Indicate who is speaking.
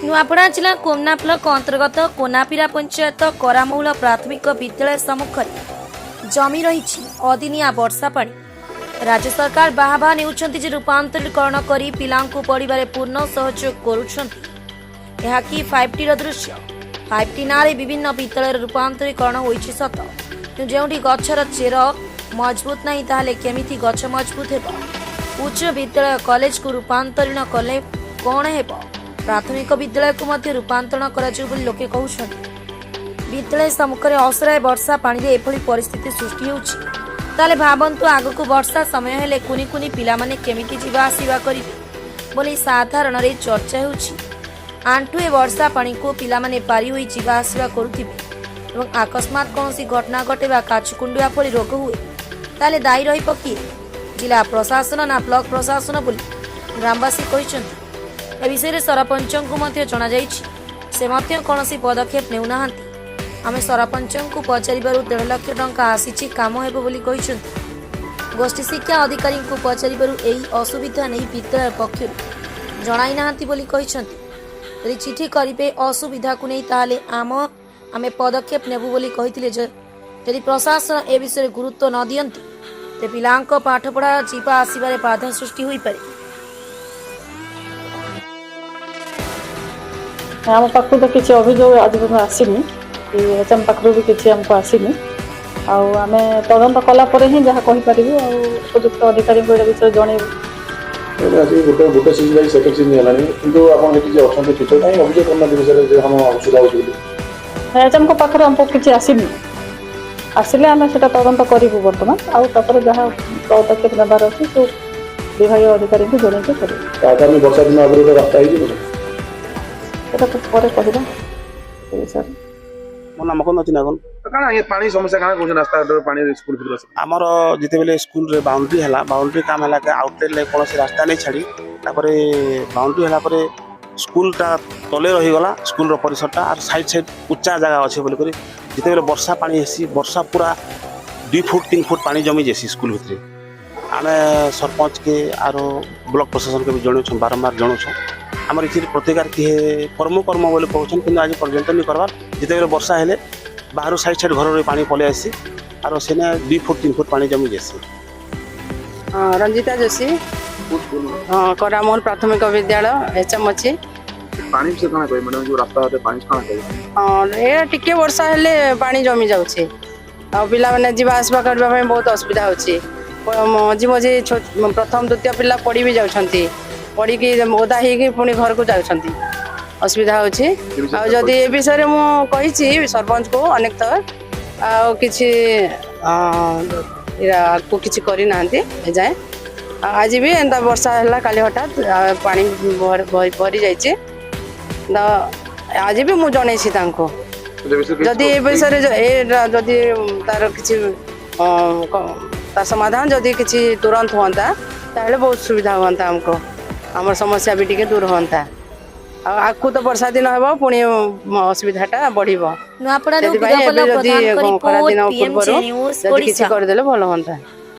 Speaker 1: ନୂଆପଡ଼ା ଜିଲ୍ଲା କୋମନା ବ୍ଲକ ଅନ୍ତର୍ଗତ କୋନାପିରା ପଞ୍ଚାୟତ କରାମହୁଳ ପ୍ରାଥମିକ ବିଦ୍ୟାଳୟ ସମ୍ମୁଖରେ ଜମି ରହିଛି ଅଦିନିଆ ବର୍ଷା ପାଣି। ରାଜ୍ୟ ସରକାର ବାହାବା ନେଉଛନ୍ତି ଯେ ରୂପାନ୍ତରୀକରଣ କରି ପିଲାଙ୍କୁ ପଢ଼ିବାରେ ପୂର୍ଣ୍ଣ ସହଯୋଗ କରୁଛନ୍ତି। ଏହା କି 5Tର ଦୃଶ୍ୟ? 5T ନାଁରେ ବିଭିନ୍ନ ବିଦ୍ୟାଳୟର ରୂପାନ୍ତରୀକରଣ ହୋଇଛି ସତ, କିନ୍ତୁ ଯେଉଁଠି ଗଛର ଚେର ମଜବୁତ ନାହିଁ, ତାହେଲେ କେମିତି ଗଛ ମଜବୁତ ହେବ? ଉଚ୍ଚ ବିଦ୍ୟାଳୟ, କଲେଜକୁ ରୂପାନ୍ତରଣ କଲେ କ'ଣ ହେବ? ପ୍ରାଥମିକ ବିଦ୍ୟାଳୟକୁ ମଧ୍ୟ ରୂପାନ୍ତରଣ କରାଯିବ ବୋଲି ଲୋକେ କହୁଛନ୍ତି। ବିଦ୍ୟାଳୟ ସମ୍ମୁଖରେ ଅସରାଏ ବର୍ଷା ପାଣିରେ ଏଭଳି ପରିସ୍ଥିତି ସୃଷ୍ଟି ହେଉଛି, ତାହେଲେ ଭାବନ୍ତୁ ଆଗକୁ ବର୍ଷା ସମୟ ହେଲେ କୁନି କୁନି ପିଲାମାନେ କେମିତି ଯିବା ଆସିବା କରିବେ ବୋଲି ସାଧାରଣରେ ଚର୍ଚ୍ଚା ହେଉଛି। ଆଣ୍ଠୁଏ ବର୍ଷା ପାଣିକୁ ପିଲାମାନେ ପାରି ହୋଇ ଯିବା ଆସିବା କରୁଥିବେ ଏବଂ ଅକସ୍ମାତ କୌଣସି ଘଟଣା ଘଟେ ବା କାଛୁ କୁଣ୍ଡିଆ ଭଳି ରୋଗ ହୁଏ, ତାହେଲେ ଦାୟୀ ରହିବ କିଏ? ଜିଲ୍ଲା ପ୍ରଶାସନ ନା ବ୍ଲକ ପ୍ରଶାସନ ବୋଲି ଗ୍ରାମବାସୀ କହିଛନ୍ତି। ଏ ବିଷୟରେ ସରପଞ୍ଚଙ୍କୁ ମଧ୍ୟ ଜଣାଯାଇଛି। ସେ ମଧ୍ୟ କୌଣସି ପଦକ୍ଷେପ ନେଉନାହାନ୍ତି। ଆମେ ସରପଞ୍ଚଙ୍କୁ ପଚାରିବାରୁ 1.5 ଲକ୍ଷ ଟଙ୍କା ଆସିଛି, କାମ ହେବ ବୋଲି କହିଛନ୍ତି। ଗୋଷ୍ଠୀ ଶିକ୍ଷା ଅଧିକାରୀଙ୍କୁ ପଚାରିବାରୁ ଏହି ଅସୁବିଧା ନେଇ ବିଦ୍ୟାଳୟ ପକ୍ଷରୁ ଜଣାଇନାହାନ୍ତି ବୋଲି କହିଛନ୍ତି। ଯଦି ଚିଠି କରିବେ ଅସୁବିଧାକୁ ନେଇ, ତାହେଲେ ଆମେ ପଦକ୍ଷେପ ନେବୁ ବୋଲି କହିଥିଲେ। ଯେ ଯଦି ପ୍ରଶାସନ ଏ ବିଷୟରେ ଗୁରୁତ୍ୱ ନ ଦିଅନ୍ତି, ତେବେ ପିଲାଙ୍କ ପାଠପଢ଼ା, ଯିବା ଆସିବାରେ ବାଧା ସୃଷ୍ଟି ହୋଇପାରେ।
Speaker 2: ଆମ ପାଖକୁ ତ କିଛି ଅଭିଯୋଗ ଆଜି ପର୍ଯ୍ୟନ୍ତ ଆସିନି କି ଏଚ୍ ଏମ୍ ପାଖରୁ ବି କିଛି ଆମକୁ ଆସିନି। ଆଉ ଆମେ ତଦନ୍ତ କଲା ପରେ ହିଁ ଯାହା କହିପାରିବୁ ଆଉ ଉପଯୁକ୍ତ ଅଧିକାରୀଙ୍କୁ ଏଇଟା ବିଷୟରେ ଜଣେଇବୁ।
Speaker 3: ଏବେ ଆଜି ଗୋଟେ ଗୋଟେ ସିଜନ୍ ଯାଇ ସେକେଣ୍ଡ ସିଜନ୍ ହେଲାଣି, କିନ୍ତୁ ଆପଣ ସେଠି ଯେ ଅଛନ୍ତି ଟିଚର, କାହିଁ ଅଭିଯୋଗ କରୁନାହାନ୍ତି ବିଷୟରେ ଯେ ଆମ ଅସୁବିଧା ହେଉଛି ବୋଲି?
Speaker 2: ଏଚ୍ ଏମ୍ଙ୍କ ପାଖରୁ ଆମକୁ କିଛି ଆସିନି। ଆସିଲେ ଆମେ ସେଇଟା ତଦନ୍ତ କରିବୁ ବର୍ତ୍ତମାନ, ଆଉ ତାପରେ ଯାହା ପଦକ୍ଷେପ ନେବାର ଅଛି ସେ ବିଭାଗୀୟ ଅଧିକାରୀଙ୍କୁ ଜଣେଇକି କରିବୁ।
Speaker 3: ତ ଆଗାମୀ ବର୍ଷା ଦିନ ଆଗରୁ ଗୋଟେ ରାସ୍ତା ହେଇଯିବ?
Speaker 2: ସେଇଟା ତ ପରେ କହିବା ସେ ବିଷୟରେ।
Speaker 4: ମୋ ନାମ ମୁକୁନ୍ଦ ଚିନାଗନ।
Speaker 3: କାଣା ଆଜ୍ଞା, ପାଣି ସମସ୍ୟା କାଣା କହୁଛନ୍ତି, ରାସ୍ତାଘାଟରେ ପାଣି ସ୍କୁଲ ଭିତରେ ଆସୁଛି?
Speaker 4: ଆମର ଯେତେବେଳେ ସ୍କୁଲରେ ବାଉଣ୍ଡ୍ରି ହେଲା, ବାଉଣ୍ଡ୍ରି କାମ ହେଲା କି ଆଉଟଲେଟ୍ କୌଣସି ରାସ୍ତା ନେଇ ଛାଡ଼ି, ତାପରେ ବାଉଣ୍ଡ୍ରି ହେଲା ପରେ ସ୍କୁଲଟା ତଲେ ରହିଗଲା, ସ୍କୁଲର ପରିସରଟା, ଆର୍ ସାଇଡ୍ ସାଇଡ୍ ଉଚ୍ଚା ଜାଗା ଅଛି ବୋଲିକରି ଯେତେବେଳେ ବର୍ଷା ପାଣି ହେସି, ବର୍ଷା ପୁରା 2 ଫୁଟ 3 ଫୁଟ ପାଣି ଜମି ଯାଏସି ସ୍କୁଲ ଭିତରେ। ଆମେ ସରପଞ୍ଚକେ ଆରୁ ବ୍ଲକ ପ୍ରଶାସନକେ ବି ଜଣାଉଛୁଁ, ବାରମ୍ବାର ଜଣାଉଛୁଁ। ଆମର ଏଥିରେ ପ୍ରତିକାର କିଏ କର୍ମ କର୍ମ ବୋଲି କହୁଛନ୍, କିନ୍ତୁ ଆଜି ପର୍ଯ୍ୟନ୍ତ ନି କରବାର୍। ଯେତେବେଳେ ବର୍ଷା ହେଲେ ବାହାରୁ ସାଇଡ୍ ସାଇଡ୍ ଘରରେ ପାଣି ପଳେଇ ଆସି ଆରୁ ସେନେ 2 ଫୁଟ 3 ଫୁଟ ପାଣି ଜମି ଯାଏସି।
Speaker 5: ହଁ, ରଞ୍ଜିତା ଯୋଶୀ। ହଁ, କରାମୋହନ ପ୍ରାଥମିକ ବିଦ୍ୟାଳୟ ଏଚ୍ ଏମ୍ ଅଛି।
Speaker 3: ପାଣି ବିଷୟରେ କାଣା କହିବେ ମ୍ୟାଡ଼ାମ? ଯୋଉ ରାସ୍ତାଘାଟରେ ପାଣି, କାଣା କହିବେ?
Speaker 5: ହଁ, ଏ ଟିକେ ବର୍ଷା ହେଲେ ପାଣି ଜମି ଯାଉଛି ଆଉ ପିଲାମାନେ ଯିବା ଆସିବା କରିବା ପାଇଁ ବହୁତ ଅସୁବିଧା ହେଉଛି। ମଝି ମଝି ପ୍ରଥମ ଦ୍ୱିତୀୟ ପିଲା ପଡ଼ି ବି ଯାଉଛନ୍ତି। ପଡ଼ିକି ଓଦା ହେଇକି ପୁଣି ଘରକୁ ଯାଉଛନ୍ତି। ଅସୁବିଧା ହେଉଛି। ଆଉ ଯଦି ଏ ବିଷୟରେ ମୁଁ କହିଛି ସରପଞ୍ଚକୁ ଅନେକ ଥର, ଆଉ କିଛି ଆଗକୁ କିଛି କରିନାହାନ୍ତି ଏଯାଏଁ। ଆଉ ଆଜି ବି ଏନ୍ତା ବର୍ଷା ହେଲା କାଲି ହଠାତ୍, ଆଉ ପାଣି ଭରି ଯାଇଛି ତ ଆଜି ବି ମୁଁ ଜଣେଇଛି ତାଙ୍କୁ। ଯଦି ଏ ବିଷୟରେ ଏ ଯଦି ତାର କିଛି ତା ସମାଧାନ ଯଦି କିଛି ତୁରନ୍ତ ହୁଅନ୍ତା, ତାହେଲେ ବହୁତ ସୁବିଧା ହୁଅନ୍ତା ଆମକୁ, ଆମର ସମସ୍ୟା ବି ଟିକେ ଦୂର ହୁଅନ୍ତା। ଆଉ ଆଗକୁ ତ ବର୍ଷା ଦିନ ହେବ, ପୁଣି ଅସୁବିଧାଟା ବଢିବ।
Speaker 1: ନୂଆପଡ଼ାରୁ
Speaker 5: ସେଥିପାଇଁ ଏବେ
Speaker 1: ବିରବଲ
Speaker 5: ଯଦି
Speaker 1: ପ୍ରଧାନଙ୍କ
Speaker 5: ଖରା
Speaker 1: ରିପୋର୍ଟ,
Speaker 5: ଦିନ
Speaker 1: ପିଏମଜେ
Speaker 5: ପୂର୍ବରୁ
Speaker 1: ନ୍ୟୁଜ୍
Speaker 5: ଯଦି କିଛି
Speaker 1: ଓଡ଼ିଶା।
Speaker 5: କରିଦେଲେ ଭଲ ହୁଅନ୍ତା।